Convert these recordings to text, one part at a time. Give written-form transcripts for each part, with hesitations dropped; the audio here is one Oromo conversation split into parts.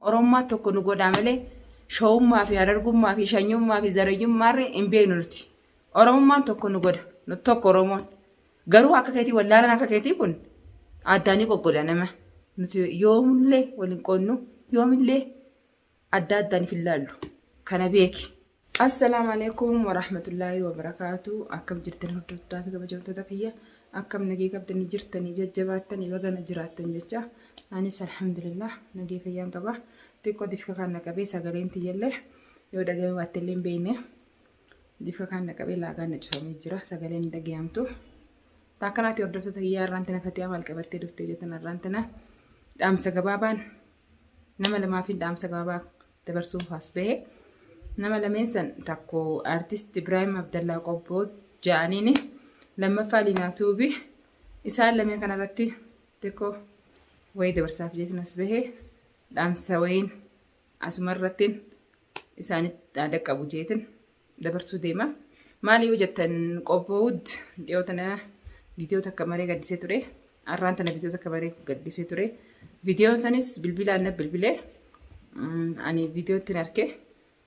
Oromummaa tokko nu godhaa malee shawummaa fi harargummaa fi shanyummaa fi zarayyummaarree hin beeknu nuti. Oromummaan tokko nu godha. Nu tokko Oromoon. Garuu akka keetii wallaalaan akka keetii kun addaanii qoqqoda nama. Nuti yoomillee wal hin qoodnu yoomillee adda addaan if hin laallu. Kana beeki. Assalaamu alaikum warahmatullaahi wabarakaatu. Akkam jirtan hordoftoota fi kabajamtoota kiyya. Akkam nagee qabdanii jirtanii jajjabaattanii bagana jiraattan jecha. Anis alhamdulillah nagee fayyaan qaba. Xiqqoo difka kan na qabee sagaleen tiyyallee yoo dhaga'ee baattellee hin beekne. Difka kan na qabee laagaan na cufamee jira. Sagaleen hin dhaga'amtu. Takkanaatti hordoftoota kiyyaa irraan tana Fatiyaa maal qabattee dhuftee jettan irraan tana dhaamsa gabaabaan nama lamaafin dhaamsa gabaabaa dabarsuuf as bahe. Nama lameen san tokko artist Ibraahim Abdallaa Qobboo ja'aniini lammaffaa Liinaa Tuubi isaan lameen kanarratti xiqqoo wayii dabarsaaf jeetin as bahe dhaamsa wayiin asuma irrattiin isaanitti dhaqqabu jeetin dabarsuu deema. Maali yoo jettan Qobboowud dhiyoo tana viidiyoo takka maree gaddisee ture. Arraan tana viidiyoo takka maree gaddisee ture. Viidiyoon sanis bilbilaan na bilbilee. Ani viidiyootti arke.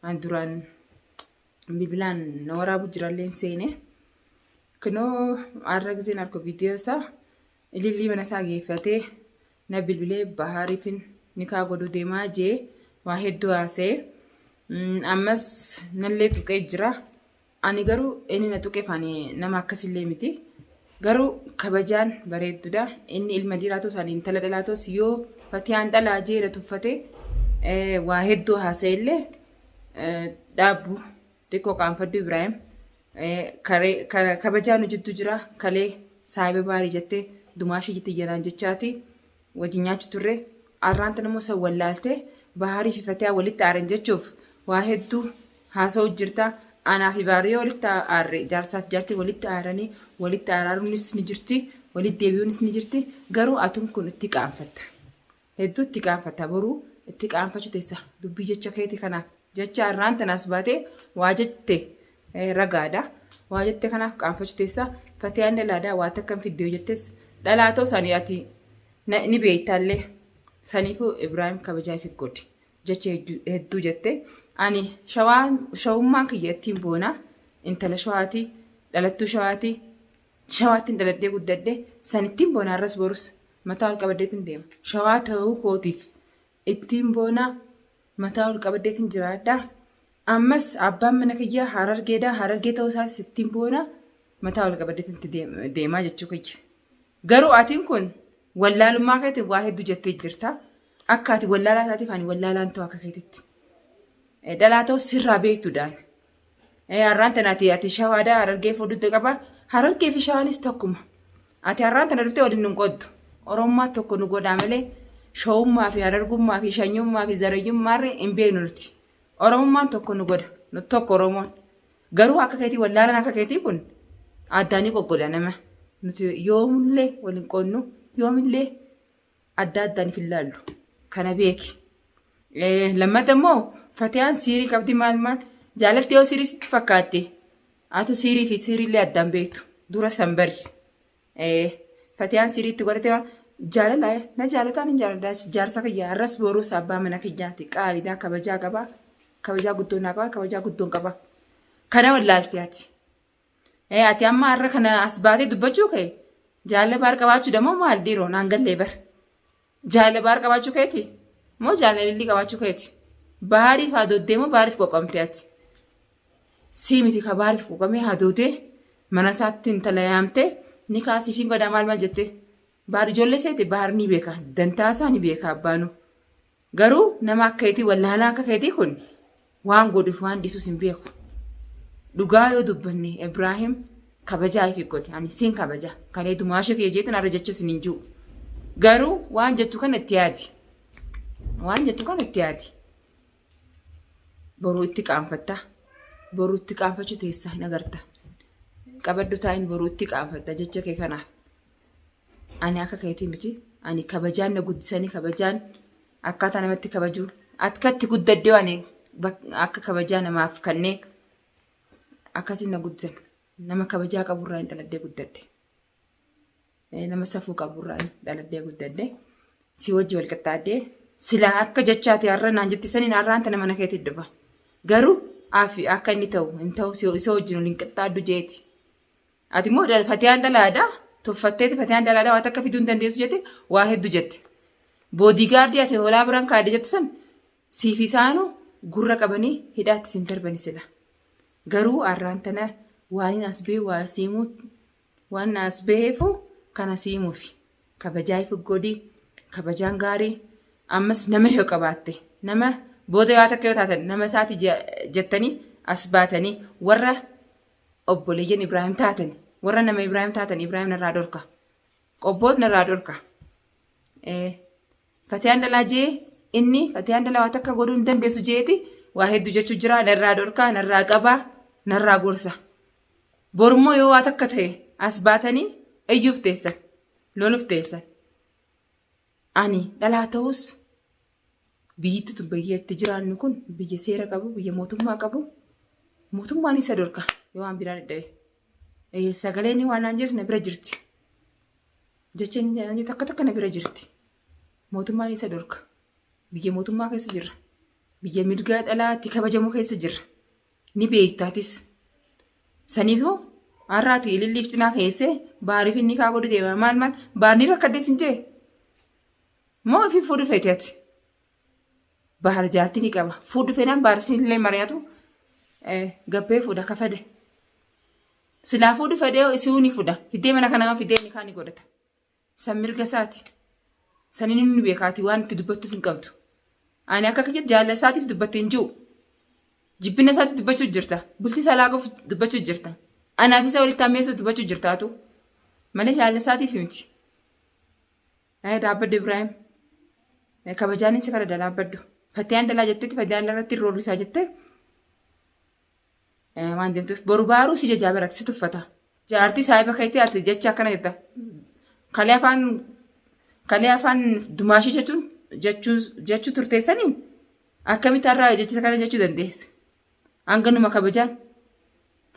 Ani duraan bilbilaan na waraabu jirallee seene. Kunoo har'a giseen arku viidiyoo isaa ilillii mana isaa geeffatee na bilbilee Bahaariifin nikaa godhuu deemaa jee waa hedduu haasa'e. Ammas nallee tuqee jira. Ani garuu inni na tuqeef ani nama akkasillee miti. Garuu kabajaan bareeddudha. Inni ilma dhiiraa ta'us ani intala dhalaa ta'us yoo Fatiyaan dhalaa jee na tuffate waa hedduu haasa'e illee dhaabbu xiqqoo qaanfadhu Ibraahim. Kabajaa nu jidduu jira kalee saahiba baarii jettee dumaashii jitiyyanaan jechaati wajjin nyaachuu turre. Arraan tana immoo san wallaaltee Bahaarii fi Fatiyaa walitti aaran jechuuf waa hedduu haasa'u jirta. Anaa fi Baharii yoo walitti aarre jaarsaaf jaartii walitti aaranii walitti araaruunis ni jirti walitti deebi'uunis ni jirti garuu atun kun itti qaanfatta. Hedduu itti qaanfatta boruu itti qaanfachuu teessa dubbii jecha keeti kanaaf jecha arraan tanaas baatee waa jette ragaadha. Waa jette kanaaf qaanfachuu teessa Fatiyaan dhalaadha waa takka hin fidde yoo jettes dhalaa ta'u sanii ati ni beektaallee saniifuu Ibraahim kabajaa ifi godhi jecha hedduu jette ani shawaan shawummaan kiyya ittiin boona intala shawaati dhalattuu shawaati shawaattiin dhaladhee guddadhe san ittiin boona arras borus mataa ol qabadheetiin deema shawaa ta'uu kootiif ittiin boona mataa ol qabadheetiin jiraadha ammas abbaan mana kiyyaa harargeedha harargee ta'uu isaatis ittiin boona mataa ol qabadheetiin itti deemaa jechuu kiyya. Garuu atiin kun wallaalummaa keetiin waa hedduu jettee jirta. Akka ati wallaalaa taateef ani wallaalaan ta'u akka keetitti. Dhalaa ta'u sirraa beektuudhaan. Har'aan tana ati ati shawaadhaa harargee fuudhutti qaba. Harargee fi shawaanis tokkuma. Ati har'aan tana dhuftee waliin nun qooddu. Oromummaa tokko nu godhaa malee shawummaa fi harargummaa fi shanyummaa fi zarayyummaarree hin beeknu nuti. Oromummaan tokko nu godha. Nu tokko Oromoon. Garuu akka keetii wallaalaan akka keetii kun addaanii qoqqoda nama. Nuti yoomillee wal hin qoodnu yoomillee adda addaan if hin laallu. Kana beeki. Lammata immoo Fatiyaan siirii qabdi maal maal jaalatti yoo siirii sitti fakkaatte atu siirii fi siiriillee addaan beektu dura san bari. Fatiyaan siirii itti godhate waan jaalala na jaalataan hin jaaladha jaarsa kiyya har'as boruus abbaa mana kiyyaati qaaliidha kabajaa qaba kabajaa guddoo naa qaba kabajaa guddoon qaba. Kana wallaalte ati. Ati amma har'a kana as baatee dubbachuu kee jaalala baar qabaachuu damoo maal dhiiroo naan gallee bar. Jaalala baar qabaachuu keeti moo jaalala lillii qabaachuu keeti? Baariif haadooddee moo baariif qoqamte ati? Sii miti ka baariif qoqamee haadootee mana isaatti intala yaamtee ni kaasii fi godhaa maal maal jettee? Baar ijoollee seete baar ni beeka dantaa isaa ni beeka abbaanuu. Garuu nama akka keetii wallaalaa akka keetii kun waan godhuuf waan dhiisus hin beeku. Dhugaa yoo dubbanne Ibraahim kabajaa ifi godhe ani siin kabaja kalee dumaasha kiyya jeetin har'a jecha isin hin jiru. Garuu waan jettu kana itti yaadi. Waan jettu kana itti yaadi. Boruu itti qaanfatta. Boruu itti qaanfachuu teessa hin agarta. Qabadhu taa'in boruu itti qaanfatta jecha kee kanaaf. Ani akka keetii miti. Ani kabajaan na guddisanii kabajaan akkaataa namatti kabajuu akkatti guddadde ani akka kabajaa namaaf kannee akkasiin na guddisan. Nama kabajaa qaburraa hin dhaladhee guddadhe. Nama safuu qaburraa hin dhaladhee guddadhe. Si wajji wal qixxaaddee Silaa akka jechaati har'a naan jette saniin har'aan tana mana keetti dhufa. Garuu afi akka inni ta'u hin ta'u isa wajjin waliin qixxaaddu jeeti. Ati immoo fatiyaan dhalaadha tuffatteeti fatiyaan dhalaadha waan takka fiduu hin dandeessu jette waa hedduu jette. Boodigaardii ati hoolaa biraan kaadde jettu san siif isaanu gurra qabanii hidhaatti isin darbani sila. Garuu har'aan tana waanin as bee waa siimuu waan as baheefu kana siimuufi. Kabajaa if godhi kabajaan gaarii ammas nama yoo qabaatte nama booda yoo takka yoo taatan nama isaati jettanii as baatanii warra obboleeyyan Ibraahim taatan warra nama Ibraahim taatan Ibraahim narraa dhorka qobboot narraa dhorka. Fatiyaan dhalaa jee inni fatiyaan dhalaa waa takka godhuu hin dandeessu jeeti waa hedduu jechuu jira narraa dhorkaa narraa qabaa narraa gorsa. Borummoo yoo waa takka ta'e as baatanii iyyuuf teessan loluuf teessan. Ani dhalaa ta'us biyyitti tun biyya itti jiraannu kun biyya seera qabu biyya mootummaa qabu mootummaan isa dhorka yoo waan biraa dadhabe. Sagaleen waan naan jees na bira jirti. Jecha inni naan jette takka takka na bira jirti. Mootummaan isa dhorka. Biyya mootummaa keessa jirra. Biyya mirga dhalaa itti kabajamu keessa jirra. Ni beektaatis. Saniifuu har'aati ililliif cinaa keessee baariif inni kaa godhu deema maal maal baarni rakkadde sin jee. Moo ifii fuudhu feete ati? Baar jaartii ni qaba. Fuudhu feenaan baar sinillee mari'atu gabbee fuudha ka fedhe. Silaa fuudhu fedhee isuu ni fuudha. Fidee mana kana fidee ni kaan ni godhata. San mirga isaati. San inni ni beekaati waan itti dubbattuuf hin qabdu. Ani akka kiyya jaalala isaatiif dubbatte hin jiru. Jibbina isaatiif dubbachuu jirta. Bultii isaa laaquuf dubbachuu jirta. Anaaf isa walitti hammeessuuf dubbachuu jirtaatu. Malee jaalala isaatiif miti. Dhaabbadhu Ibraahim. Kabajaan isa kadhadha dhaabbadhu. Fatiyaan dalaa jettetti fatiyaan irratti roorrisaa jettee waan deemtuuf boru baaruu si jajaa biratti si tuffata. Jaartii saahiba keetii ati jecha akkana jetta. Kalee afaan kalee afaan dumaashii jechuun jechuu jechuu turteessaniin akkamitti har'a jecha kana jechuu dandeessa. Hanganuma kabajaan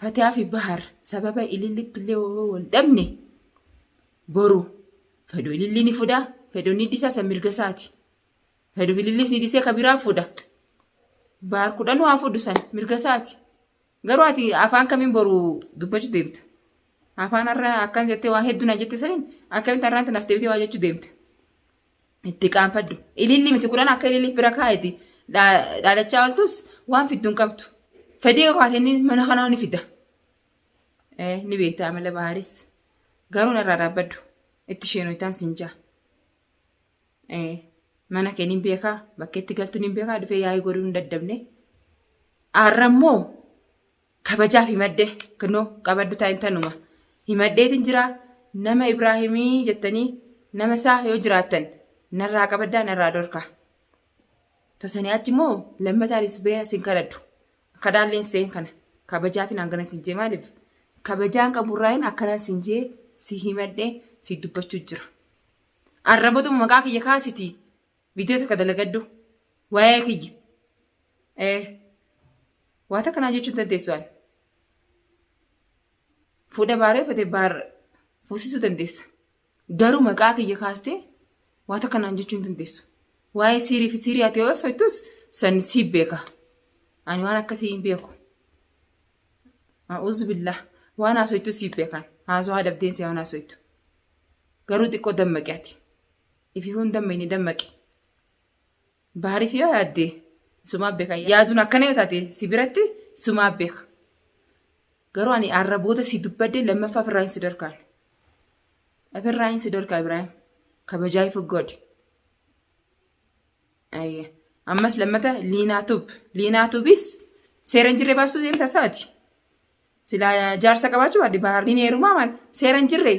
Fatiyaa fi Bahar sababa ilillitti illee wal dhabne boru fedhu ilillii ni fudha fedhu ni dhisaa san mirga isaati. Fedhu ililliis ni dhisee ka biraa fuudha. Bahar kudhanuu haa fudhu san mirga isaati. Garuu ati afaan kamiin boru dubbachuu deemta? Afaan har'a akkan jettee waa hedduu naan jette saniin akkamitti har'aan tana as deebitee waa jechuu deemta? Itti qaanfadhu. Ililli miti kudhan akka ililliif bira kaa'eeti. Dhaadachaa ooltus waan fiddu hin qabdu. Fedhii qabaate inni mana kanaa ni fida. Ni beekta amala Baharis. Garuu narraa dhaabbadhu. Itti sheenoytaan siin jaa. Mana kee nin beekaa bakka itti galtu nin beekaa dhufee yaa'ii godhuu hin daddabne. Har'a immoo kabajaaf himadhe kunoo qabadhu taa'in tanuma himadheetin jira nama Ibraahimii jettanii nama isaa yoo jiraattan narraa qabaddaa narraa dhorkaa. Tasanii achi immoo lammataanis bee sin kadhadhu. Kadhaalleen seen kana kabajaafin hangana sin jee maaliif kabajaan qaburraayin akkanaan sin jee si himadhe si dubbachuu jira. Arrabatuma maqaa kiyya kaasiti viidiyoo takka dalagadhu waa'ee kiyya. Ee waa takka naa jechuu hin dandeessu ani. Fuudha baaree fete baar fuusisuu dandeessa. Garuu maqaa kiyya kaastee waa takka naan jechuu hin dandeessu. Waa'ee siirii fi siirii ati yoo sochtus san sii beeka. Ani waan akkasii hin beeku. A'uuzu billah waan haasoytu sii beekan. Haasawaa dhabdeen si waan haasoytu. Garuu xiqqoo dammaqi ati. Ififuu hin dammaqne dammaqi. Baariif yoo yaadde sumaa beeka. Yaaduun akkana yoo taate si biratti sumaa beeka. Garuu ani arra booda si dubbadde lammaffaa ofirraa hin si dhorkaan. Ofirraa hin si dhorkaa Ibraahim. Kabajaa ifu godhi. Ayyee. Ammas lammata liinaa tub. Liinaa tubis seera hin jirre baastuu deemta isaati. Silaa jaarsa qabaachuu baadde baharni ni heerumaa maal seera hin jirre.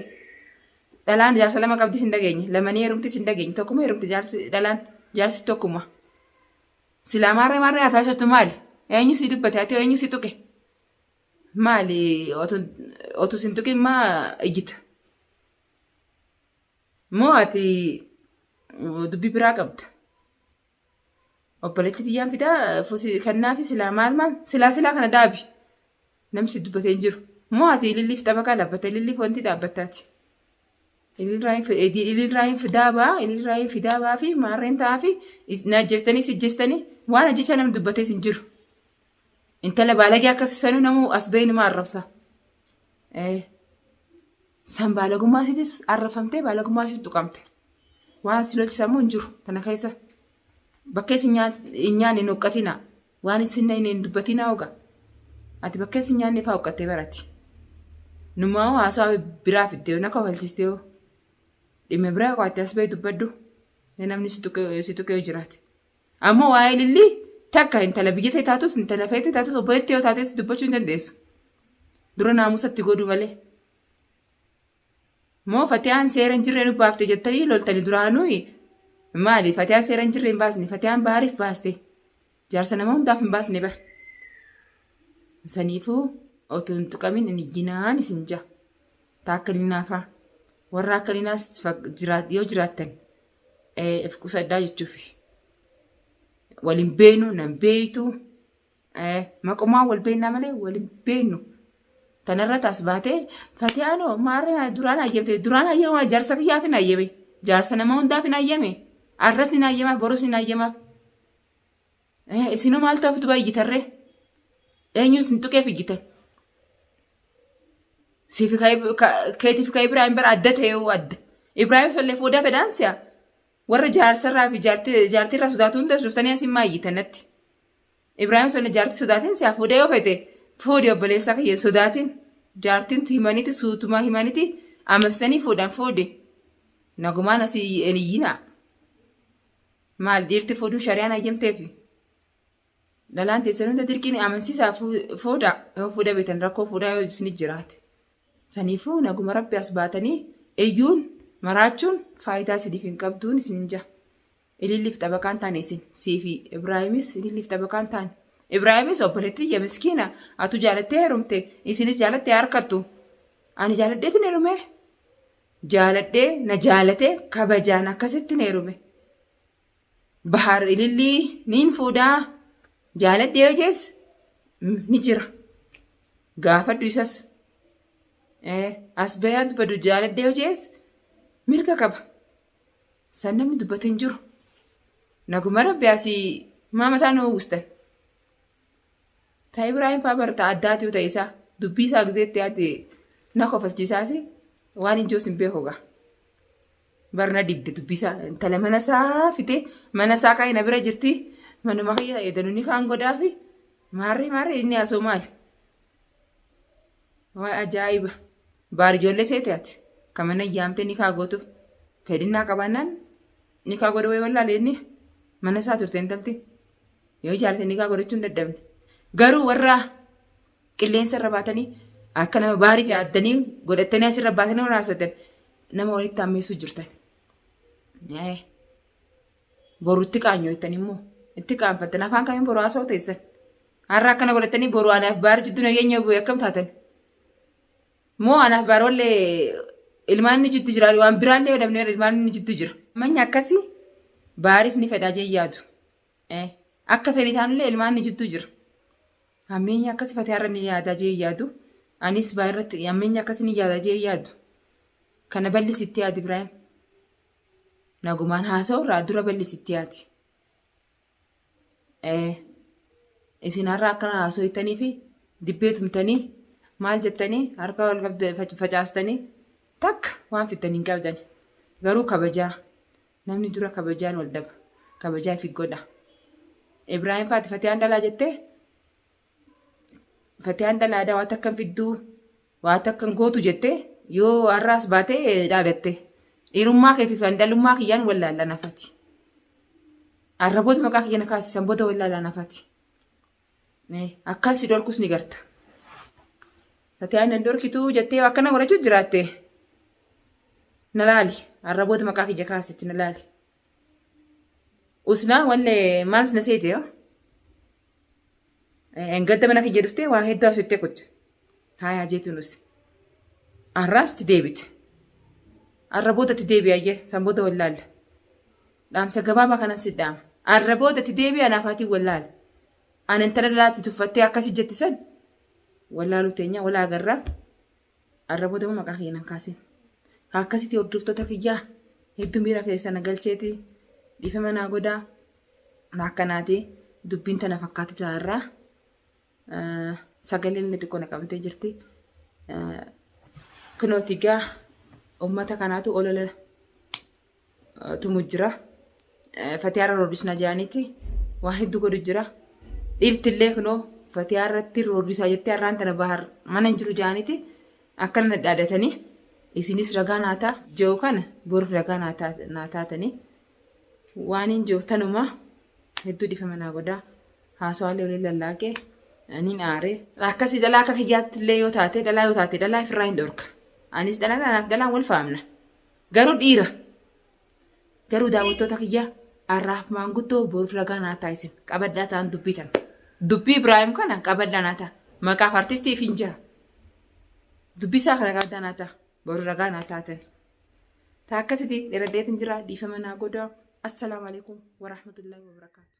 Dhalaan jaarsa lama qabdis hin dhageenye. Lama ni heerumtis hin dhageenye. Tokkuma heerumti jaarsi dhalaan jaarsi tokkuma. Silaa maarree maarree haa taasifatu maali? Eenyu si dubbate ati eenyu si tuqe? Maali otu sin tuqin maa iyyita? Moo ati dubbii biraa qabda? Obboleetti tiyyaan fidaa kennaafi silaa maal maal silaa silaa kana dhaabi. Namni si dubbatee hin jiru. Moo ati ililliif xabaqaa dhaabbatta ililliif wanti dhaabbattaati. Ililraa hin fidaa baa, ililraa hin fidaa baa fi maarreen ta'aa fi na ajjeestanii si ajjeestanii waan ajjechaa namni dubbatees hin jiru. Intala baalagee akkas sanuu namuu as bahee nama arrabsa. San baalagummaa isiitis arrafamtee baalagummaa isiitti tuqamte. Waan si lolchisaa immoo hin jiru tana keessa. Bakka isin hin nyaanne hin huqqatina. Waan isin hin dubbatina hoga. Ati bakka isin nyaanne faa huqqattee barati. Numaa hoo haasawaa biraa fiddee na kofalchistee hoo. Dhimma biraa qo'attee as bahee dubbadhu. Namni si tuqee yoo jiraate. Ammoo waa'ee lillii takka intala biyya ta'e taatus intala feete taatus obboleetti yoo taates dubbachuu hin dandeessu. Dura naamusatti godhu malee. Moo fatiyaan seera hin jirre nu baafte jettanii loltani duraanuu maali fatiyaan seera hin jirre hin baasne fatiyaan baariif baaste jaarsa nama hundaaf hin baasne bar. Saniifuu otoo hin tuqamin hin ijjinaan isin ja. Ta akka linaafaa warra akka linaas yoo jiraattan if qusadhaa jechuufi. Wal hin beenu nan beeytu Maqumaa wal beennaa malee wal hin beennu. Tanarra taas baatee fatiyaanoo maarree duraan hayyamte duraan hayyamaa jaarsa kiyyaaf hin hayyame jaarsa nama hundaaf hin hayyame arras ni hayyamaaf borus ni hayyamaaf. Isinoo maal ta'uuf duba iyyitarree eenyuun isin tuqeef iyyitan. Siif keetiif ka Ibraahim bara adda ta'ee adda. Ibraahim sollee fuudhaa fedhaan si'a. Warra jaarsarraa fi jaartiirraa sodaatu hundas dhuftanii asiin maa iyyitan natti. Ibraahim sonne jaartii sodaatin si'a fuudhee yoo fete fuudhi obboleessaa kiyya hin sodaatin. Jaartiin himaniti suutuma himaniti amansisanii fuudhan fuudhi. Nagumaan asii hin iyyinaa. Maal dhiirti fuudhuu shari'aan hayyamteefi. Dhalaan teessan hunda dirqiin amansiisaa fuudha yoo fuudha beektan rakkoo fuudhaa yoo isin jiraate. Saniifuu naguma rabbi as baatanii iyyuun maraachuun faayidaa isiniif hin qabduun isin ja'a. Ililliif xabaqaan taane isin sii fi Ibraahimis ililliif xabaqaan taane. Ibraahimis obboleettii tiyya miskiina atu jaalattee heerumte isinis jaalattee harkattu. Ani jaaladheetin heerume. Jaaladhee na jaalatee kabajaan akkasittin heerume. Bahar ilillii niin fuudhaa jaaladhee yoo jees ni jira. Gaafadhu isas. As bayaan dubbadhu jaaladhee yoo jees mirga qaba. San namni dubbate hin jiru. Naguma rabbi asii maa mataa nu uwwistan. Ta Ibraahim faa barta addaati yoo ta'e isaa dubbii isaa gizeetti yaadde na kofalchiisaasi waan ijoos hin beeku gaa. Bar na dhibde dubbii isaa intala mana isaa fite mana isaa kaa'ee na bira jirti manuma kiyya eedanu ni kaan godhaafi maarree maarree inni asoo maali. Waay ajaa'iba. Baar ijoollee seete ati. Ka mana yaamtee nikaa gootuuf fedhinnaa qabaannaan nikaa godhu wayii wallaale inni mana isaa turte intalti. Yoo jaalate nikaa godhachuu hin dadhabne. Garuu warra qilleensa irra baatanii akka nama baarii fi addanii godhattanii asirra baatanii warra haasoftan nama walitti hammeessuu jirtan. Boru itti qaanyoytan immoo itti qaanfattan afaan kamiin boru haasa'uu teessan. Har'a akkana godhattanii boru anaaf baar jidduu nageenya bu'e akkam taatan. Moo anaaf baar wallee ilmaan inni jiddu jira waan biraallee yoo dhabne ilmaan inni jiddu jira. Manya akkasii baaris ni fedhaa jee yaadu. Akka fedhi taanullee ilmaan inni jiddu jira. Hammeenya akkasii fatee har'a ni yaadaa jee yaadu. Anis baar irratti hammeenya akkasii ni yaadaa jee yaadu. Kana bal'isitti yaadi Ibraahim. Nagumaan haasa'u irraa dura bal'isitti yaadi. Isin har'a akkana haasoytanii fi dibbee tumtanii maal jettanii harka wal qabda facaastanii takka waan fiddan hin qabdan. Garuu kabajaa namni dura kabajaan wal dhaba. Kabajaa ifi godha. Ibraahim faati fatiyaan dhalaa jettee fatiyaan dhalaadha waa takka hin fidduu waa takka hin gootu jettee yoo har'aas baatee dhaadatte dhiirummaa keetiif an dhalummaa kiyyaan wallaalla nafati. Arraboota maqaa kiyya na kaasisan booda wallaala nafati. Akkan si dhorkus ni garta. Fatiyaan nan dhorkituu jettee akkana godhachuu jiraatte. Na laali. Arraboota maqaa kiyya kaasitti na laali. Usnaa wallee maal na seete yoo? Engadda mana kiyya dhuftee waa hedduu asitti kutte. Haayaa jeetu nus. Har'aas itti deebite. Har'a booda itti deebi'a ayyee san booda wallaalla. Dhaamsa gabaabaa kanan si dhaama. Har'a booda itti deebi'a anaaf haati wallaala. Ani intala dhalaatti tuffattee akkasi jetti san wallaaluu teenya walaa agarraa. Har'a booda immoo maqaa kiyya nan kaasin. Akkasitti hordoftoota kiyyaa hedduu miira keessa na galcheeti dhiifama naa godhaa. Akkanaati dubbiin tana fakkaatti taa'arraa. Sagaleen illee xiqqoo na qabamtee jirti. Kunooti egaa uummata kanaatu olola tumu jira. Fatiyaa irra roorrisna jedhaniiti waa hedduu godhu jira. Dhiirti illee kunoo fatiyaa irratti roorrisaa jettee har'aan tana bahar mana hin jiru jedhaniiti akkana na dhaadatanii isinis ragaa naa ta'a jiru kana boruuf ragaa naa taatanii waan hin jiru tanuma hedduu dhifama naa godhaa. Haasawaallee waliin lallaaqee nin aare. Akkasii dhalaa akka kiyyaatti illee yoo taate dhalaa yoo taate dhalaa ifirraa hin dhorka. Anis dhalaa anaaf dhalaan wal faamna. Garuu dhiira. Garuu daawwattoota kiyya har'aaf maanguddoo boruuf ragaa naa ta'a isin qabadhaa ta'an dubbii tana. Dubbii Ibraahim kana qabadhaa naa ta'a. Maqaaf artistiif hin jira. Dubbii isaa kana qabadhaa naa ta'a. Boru ragaa naa taatan. Ta akkasiti dheeradheetin jira dhiifama naa godhaa. Assalaamu alaikum warahmatullahi wabarakaatu.